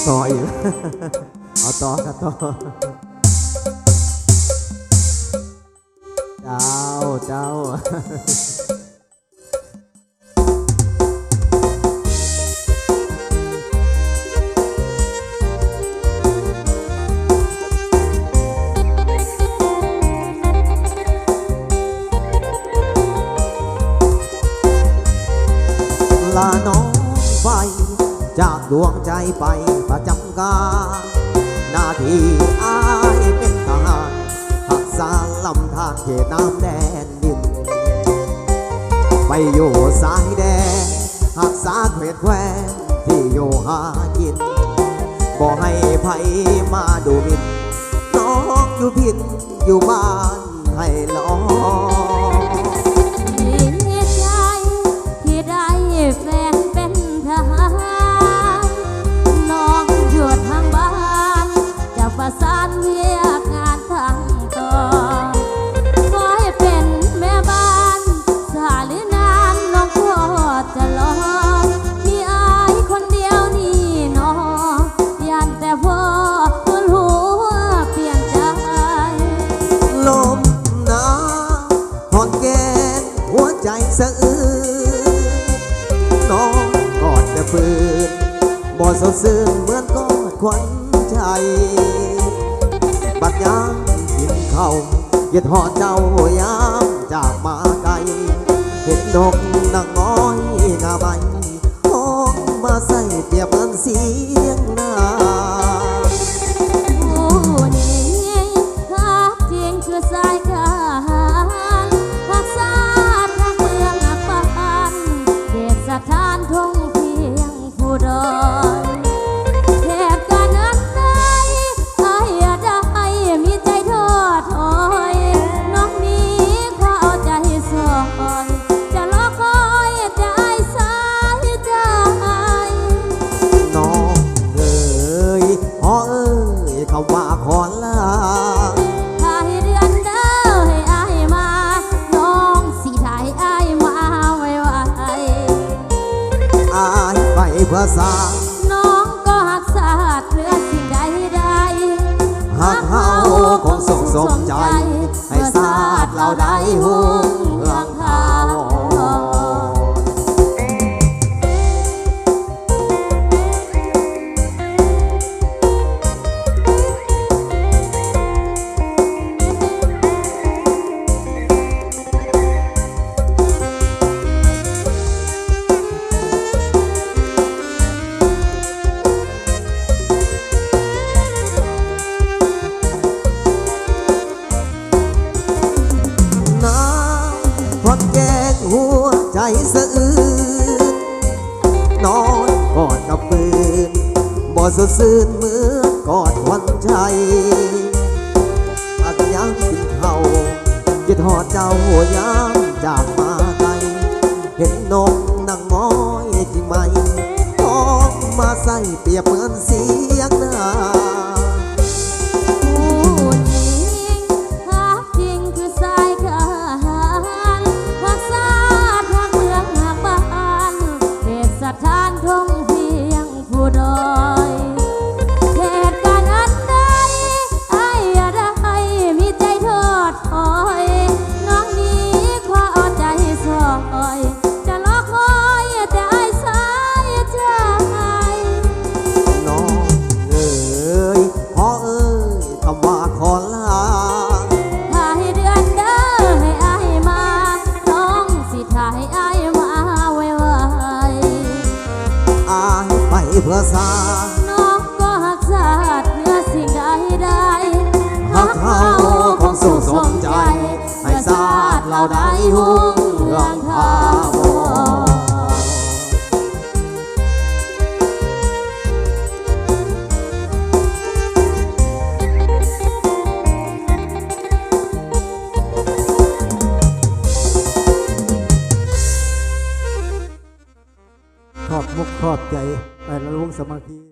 ຕໍ່ອີກ ເອົາຕໍ່ ຕໍ່ ເຈົ້າ ເຈົ້າ. ລານ້ອງໄປຈາກດວງໃຈໄປປະຈຳການ ໜ້າທີ່ອ້າຍເປັນທະຫານ ຮັກສາລຳທານເຂດນ້ຳແດນດິນ ໄປຢູ່ຊາຍແດນ ຮັກສາເຂດແຄວ້ນທີ່ຢູ່ຫາກິນ ບໍ່ໃຫ້ໃຜມາດູໝິ່ນ ນ້ອງຢູ່ພິນຢູ່ບ້ານ ໃຫ້ລອງ. ດີໃຈທີ່ໄດ້ແຟນເປັນທະຫານ ນ້ອງຢູ່ທາງບ້ານ ຈະປະສານວຽກງານທາງຕໍ່ ຂໍໃຫ້ເປັນແມ່ບ້ານ ສາຫຼືນານນ້ອງກໍຈະລອ ມີອ້າຍຄົນດຽວນີ້ໜໍ ຢ້ານແຕ່ພໍ່ຄົນຫົວປ່ຽນໃຈ ລົມໜາວ ຫອນແກ້ມຫົວໃຈສະອື້ນ ນ້ອງກອດແຕ່ຟື້ນ ບໍ່ສົດຊື່ນເໝືອນກອດຂວັນໃຈ ບັດຍາມກິນເຂົ້າ ຄິດຮອດເຈົ້າຍາມຈາກມາໄກ ເຫັນນົກນາງນ້ອຍງາມໃໝ່ ຮ້ອງມາໃສ່ປຽບເໝືອນສຽງນາ ຜູ້ຍິງຮັກຈິງຄືສາຍການ ຮັກຊາດຮັກເມືອງຮັກບ້ານ ເຂດສະຖານທົ່ງພຽງພູດອຍ ເຫດການອັນໃດ ອ້າຍຢ່າໄດ້ມີໃຈທໍ້ຖອຍ ນ້ອງນີ້ຂໍເອົາໃຈຊ່ອຍ ຈະລໍຄອຍແຕ່ອ້າຍສາຍໃຈ ນ້ອງເອີຍ ພໍ່ເອີຍ ຄຳວ່າຂໍລາ ຖ້າໃຫ້ເດືອນເດີໃຫ້ອ້າຍມາ ນ້ອງຊິຖ້າໃຫ້ອ້າຍມາໄວໆ ອ້າຍໄປເພື່ອຊາດ ນ້ອງກໍຮັກຊາດເໜືອສິ່ງໃດໆ ຫາກເຮົາຄົງສົງສົມໃຈ ໃຫ້ຊາດລາວໄດ້ຮຸ່ງເຮືອງຖາວອນ ນາງພອນແກ້ງຫົວໃຈສະອື້ນ ນອນກອດກັບຟືນ ບໍ່ສົດຊື່ນເໝືອນກອດຂວັນໃຈ ອາດຍາມກິນເຂົ້າ ຄິດຮອດເຈົ້າຍາມຈາກມາໄກ ເຫັນນົກນາງນ້ອຍກິ່ງໄມ້ ຮ້ອງມາໃສ່ປຽບເໝືອນສຽງນາ ຜູ້ຍິງຮັກຈິງຄືສາຍທະຫານ ຮັກຊາດຮັກເມືອງຮັກບ້ານ ເຂດສະຖານທົ່ງພຽງ ຜູ້ດອຍ ເຫດການອັນໃດ ອ້າຍຢ່າໄດ້ມີໃຈທໍ້ຖອຍ ນ້ອງນີ້ຂໍເອົາໃຈຊ່ອຍ ຈະລໍຄອຍແຕ່ອ້າຍສາຍໃຈ ນ້ອງເອີຍ ພໍ່ເອີຍ ຄຳວ່າຂໍລາ ຖ້າໃຫ້ເດືອນເດີໃຫ້ອ້າຍມາ ນ້ອງຊິຖ້າໃຫ້ອ້າຍມາໄວໆ ອ້າຍໄປເພື່ອຊາດ ນ້ອງກໍຮັກຊາດເໜືອສິ່ງໃດໆ ຮັກເຮົາຄົງສົງສົມໃຈ ໃຫ້ຊາດລາວໄດ້ຮຸ່ງເຮືອງຖາວອນ ຂອບມຸກຂອບໃຈ ໄປລະວົງສາມັກຄີ.